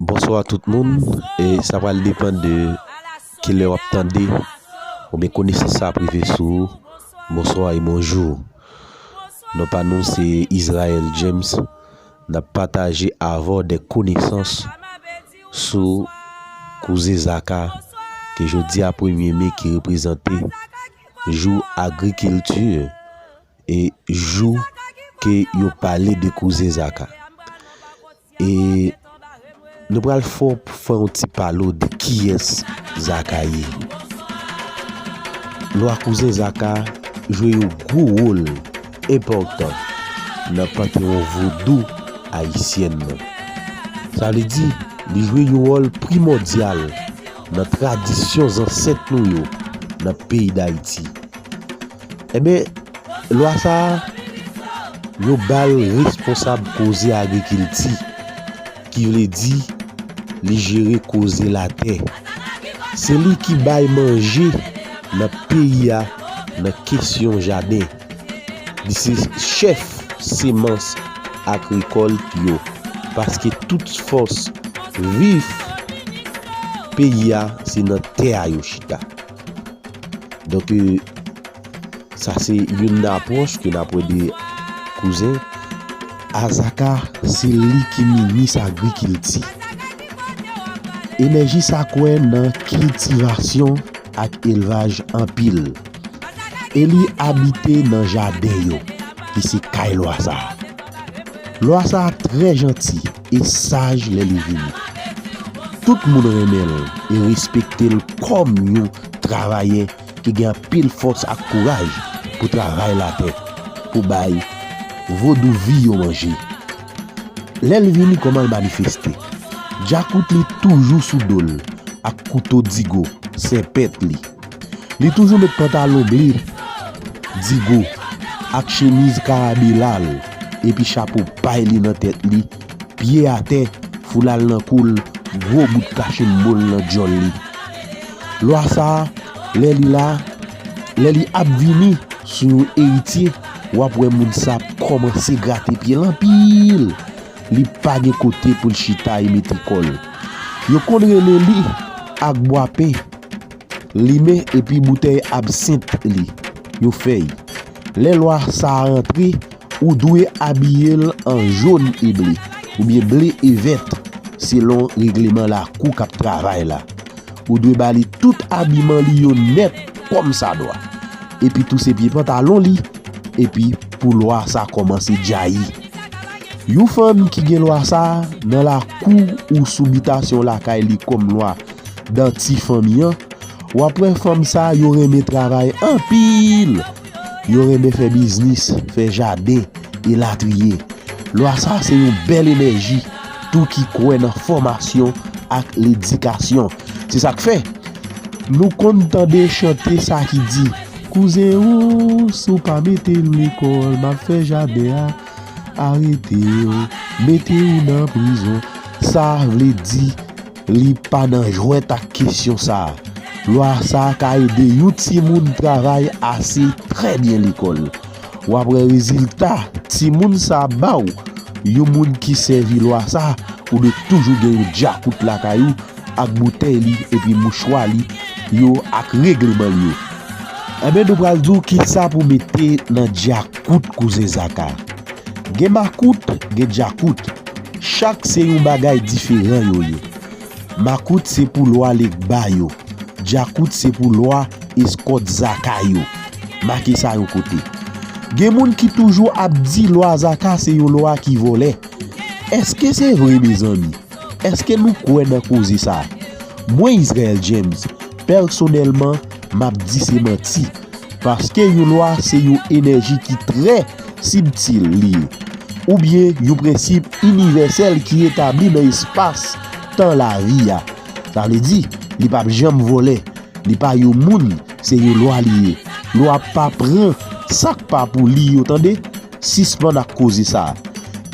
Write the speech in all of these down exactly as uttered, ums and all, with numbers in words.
Bonswa tout moun. E sa pral depann de kilè w ap tande oubyen konesans sa ap rive sou ou. Bonswa e bonjou. Non pa nou se Israel James. N ap pataje avè w de konesans sou Kouzen Zaka, ke jodi a premye me ki reprezante jou agrikilti e jou ke yo pale de Kouzen Zaka. E nou pral fè w fè yon ti pale w de kiyès Zaka ye. Lwa Kouzen Zaka jwe yon gwo wòl enpòtan nan pantewon vodou ayisyèn nan. Sa vle di, li jwe yon wòl primòdyal nan tradisyon zansèt nou yo nan peyi Dayiti. Enben, lwa sa a, yo ba l responsab koze agrikilti, ki vle di li jere koze latè. Se li ki bay manje nan peyi a nan kesyon jaden. Li se chèf semans ak rekòlt yo, paske tout fòs viv peyi a se nan tè a yo chita. Donk, e, sa se youn nan apwòch ke n ap wè de Kouzen. Zaka, se li ki minis agrikilti. Enèji sa kwè nan kiltivasyon ak elvaj anpil. E li abite nan jaden yo, ki se kay lwa sa a. Lwa sa a trè janti e saj lè li vini. Tout moun renmen l e respekte l kòm yon travayè ki gen anpil fòs ak kouraj pou travay latè, pou bay vodou vi yo manje. Lè l vini, kòman l manifeste? Djakout li toujou sou do l, ak kouto digo, sèpèt li. Li toujou met pantalon ble digo, ak chemiz karabela l, epi chapo pay li nan tèt li, pye atè, foulay nan kou l, gwo bout kachenbo l nan djòl li. Lwa sa a, lè li la, lè li ap vini sou yon eritye, w ap wè moun sa ap kòmanse grate pye l anpil. Li pa gen kote pou l chita e mete kò l. Yo konn rele li ak bwapen, limen epi boutèy absent li, yon fèy. Lè lwa sa a rantre, ou dwe abiye l an jòn e ble, oubyen ble e vèt, selon regleman lakou k ap travay la. Ou dwe ba li tout abiman li yo nèt kòmsadwa. Epi tou se pye pantalon li, epi pou lwa sa kòmanse djayi. Yon fanm ki gen lwa sa nan lakou ou sou bitasyon lakay li kòm lwa dan ti fanmi an, w ap wè fanm sa yo renmen travay anpil. Yo renmen fè biznis, fè jaden, elatriye. Lwa sa se yon bèl enèji tou ki kwè nan fòmasyon ak ledikasyon. Se sa k fè nou konn tande chante sa ki di, kouzen ou, si w pa mete m lekòl, m ap fè jaden a, arete w, mete w nan prizon. Sa vle di, li pa nan jwèt ak kesyon sa a. Lwa sa a ka ede yon timoun travay ase trè byen lekòl. W ap wè rezilta timoun sa a ba w. Yon moun ki sèvi lwa sa a, ou dwe toujou gen yon djakout lakay ou ak boutèy li epi mouchwa li yo ak regleman l yo. Enben, nou pral di w kisa pou mete nan djakout kouzen Zaka. Gen makout, gen djakout. Chak se yon bagay diferan yo ye. Makout se pou lwa Legba yo. Djakout se pou lwa eskòt Zaka yo. Make sa yon kote. Gen moun ki toujou ap di lwa Zaka se yon lwa ki vòlè. Èske se vre, mezanmi? Èske nou kwè nan koze sa a? Mwen, Israel James, pèsonèlman, m ap di se manti. Paske yon lwa se yon enèji ki trè sibtil li ye, oubyen yon prensip inivèsèl ki etabli nan espas tan lavi a. Sa vle di, li p ap janm vòlè. Li pa yon moun, se yon lwa li ye. Lwa pa pran sa k pa pou li yo, tande. Sispann ak koze sa a.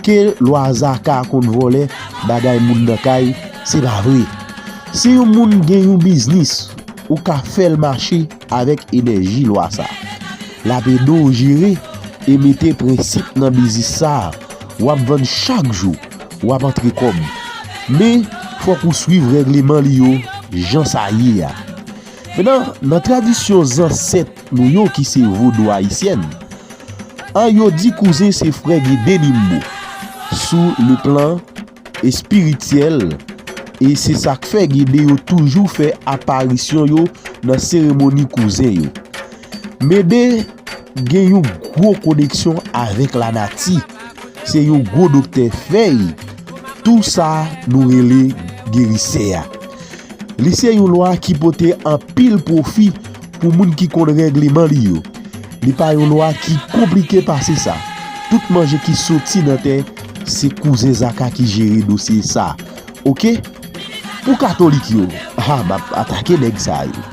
Ke lwa Zaka konn vòlè bagay moun nan kay, se pa vre. Si yon moun gen yon biznis, ou ka fè l mache avèk enèji lwa sa. L ap ede w jere e mete prensip nan biznis sa a. W ap vann chak jou, w ap antre kòb. Men, fòk ou swiv règleman li yo jan sa ye a. Mentnan, nan tradisyon zansèt nou yo ki se vodou ayisyen, an yo di kouzen se frè Gede Nimbo sou le plan espirityèl, e se sa k fè Gede yo toujou fè aparisyon yo nan seremoni kouzen yo. Mede gen yon gwo koneksyon avèk lanati. Se yon gwo doktè fèy. Tou sa nou rele gerisè a. Li se yon lwa ki pote anpil pwofi pou moun ki konn règleman li yo. Li pa yon lwa ki konplike pase sa. Tout manje ki soti nan tè, se kouzen Zaka ki jere dosye sa. Oke? Pou katolik yo, ha, m ap atake nèg sa yo.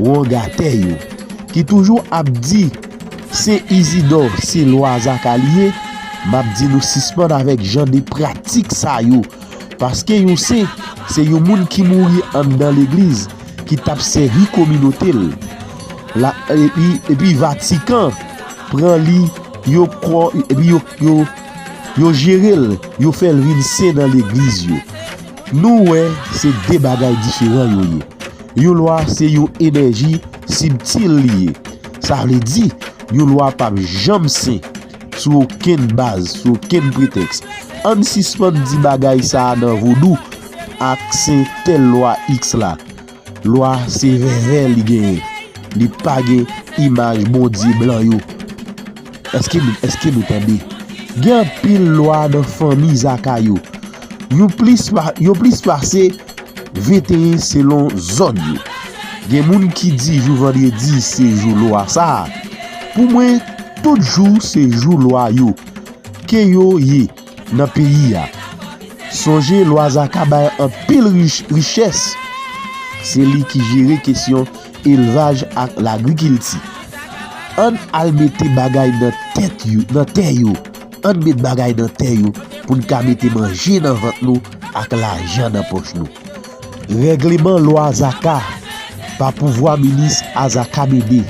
Wongatè yo, ki toujou ap di Sen Izidò se lwa Zaka li ye, m ap di nou sispann avèk jan de pratik sa yo. Paske yon sen, se yon moun ki mouri anndan legliz, ki t ap sèvi kominote l. La, epi, epi Vatikan pran li, yo kò, epi yo, yo, yo jere l, yo fè l vin sen nan legliz yo. Nou wè, se de bagay diferan yo ye. Yon lwa se yon enèji sibtil li ye. Sa vle di, yon lwa p ap janm sen sou okenn baz, sou okenn pretèks. Ann sispann di bagay sa a nan vodou ak sen tèl lwa X la. Lwa se vèvè li genyen. Li pa gen imaj bondye blan yo. Èske nou, èske nou tande? Gen anpil lwa nan fanmi Zaka yo. Yo plis pa, yo plis pase venteyen selon zòn yo. Gen moun ki di jou vandredi se jou lwa sa a. Pou mwen, tout jou se jou lwa yo. Ke yo ye nan peyi a. Sonje lwa Zaka bay anpil rich-, richès. Se li ki jere kesyon elvaj ak lagrikilti. Ann al mete bagay nan tèt yo, nan tè yo. Ann met bagay nan tè yo pou n ka mete manje nan vant nou ak lajan nan pòch nou. Règleman lwa Zaka pa pouvwa minis Azaka Mede,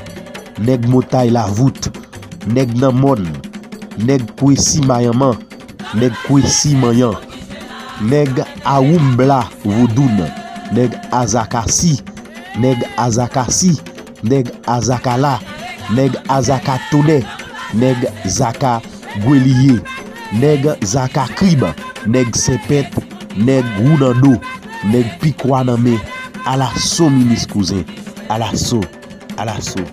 nèg Montay Lavout, nèg nan mòn, nèg Kwesi Mayanman, nèg Kwesi Manyan, nèg Awoumbla Vodoun, nèg Azakasi, nèg Azakasi, nèg Azakala, nèg Azaka Tonè, nèg Zaka Gweliye, nèg Zaka Krib, nèg Sèpèt, nèg Wounando, nèg Pikwa nan men, alaso minis kouzen, alaso, alaso.